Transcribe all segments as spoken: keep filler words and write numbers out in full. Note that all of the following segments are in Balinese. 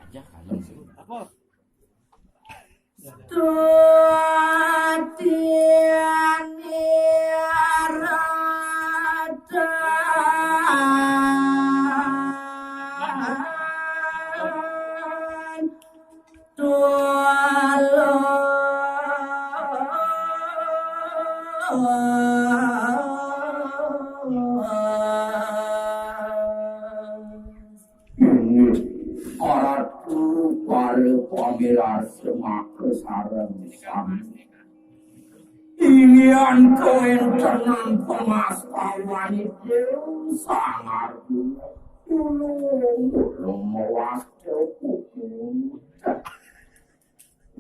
Ya, kalem sih. Apa? Inggih, Ratu para pamirsa maka sareng sami. Inggihan kawentenan pangastawa Ida Sang Arjuna. Ulung, ulung mewasta kuku.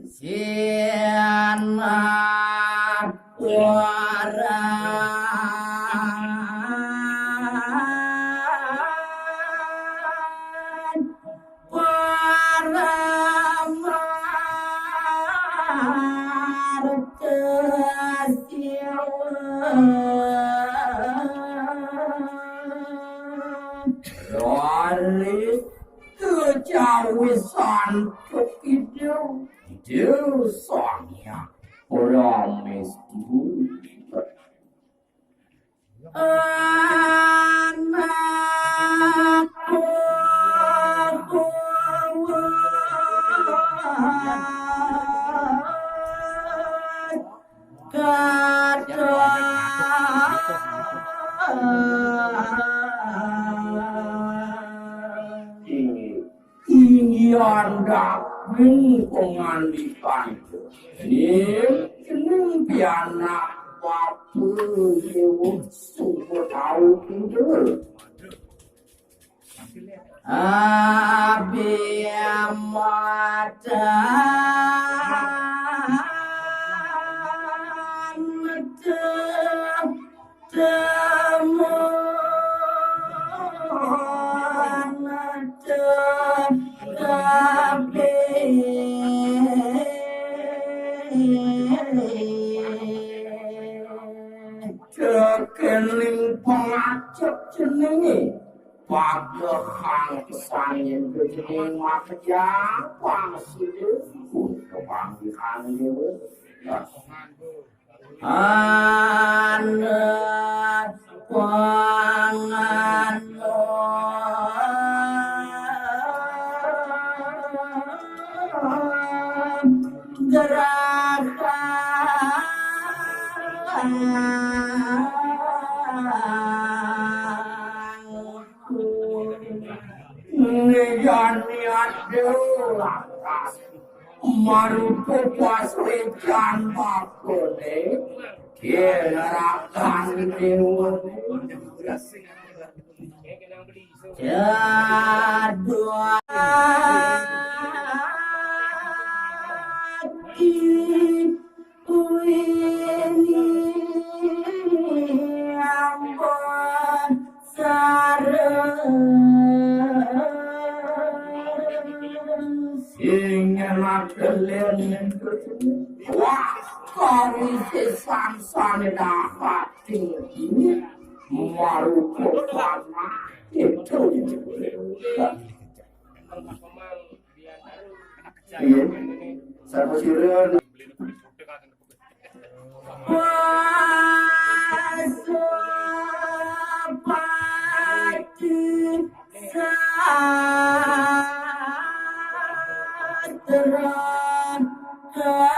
Sinapura Paramarta Siwa. Raris kejawi santuk Ida, Ida Sang Hyang Paramastu. Anak kata Inggih, inggihan daging pangandikan. Ning, ning pianak bapa dewa suba tau kuda. Abiyamata. Temu tekening pengajep jenenge. Padahang pesan yen jeneng makejang pangsilis pun kepanggihan dewe. Anak panganut gerakan Ngejani ade lantas marupa pasrejan bakone kinerakan dewa. Jadwati Wini ambon sareng sing ngenak kelen. Wah, kawise sangsane dahat tinggi marupa panah itu. Iya, sarwa sira. Pasupati sastra kasu.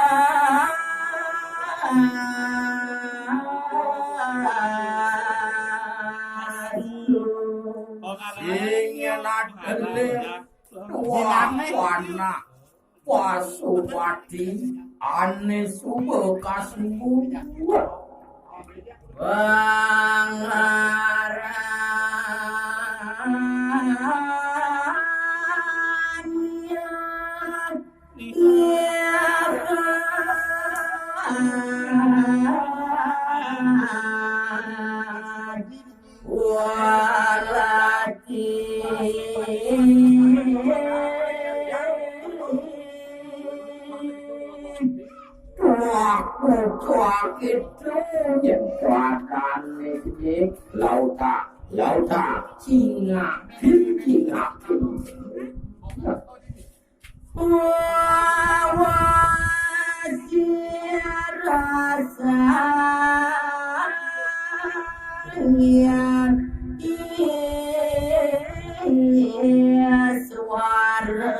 Sing ngelat gelem. Wah, anak Pasupati ane suba kasuwun. Pangaran Walati. Tuaku, tuaku, yen tuakan iki lauta, lauta, cingak, cingak. Wajirasa yang iya suara.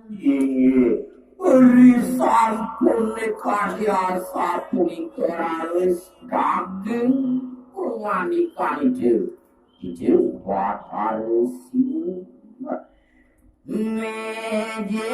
Inggih, ri sampune karya sapunika rawis daging pangandikan Ida, Ida Bathara Siwa. Meje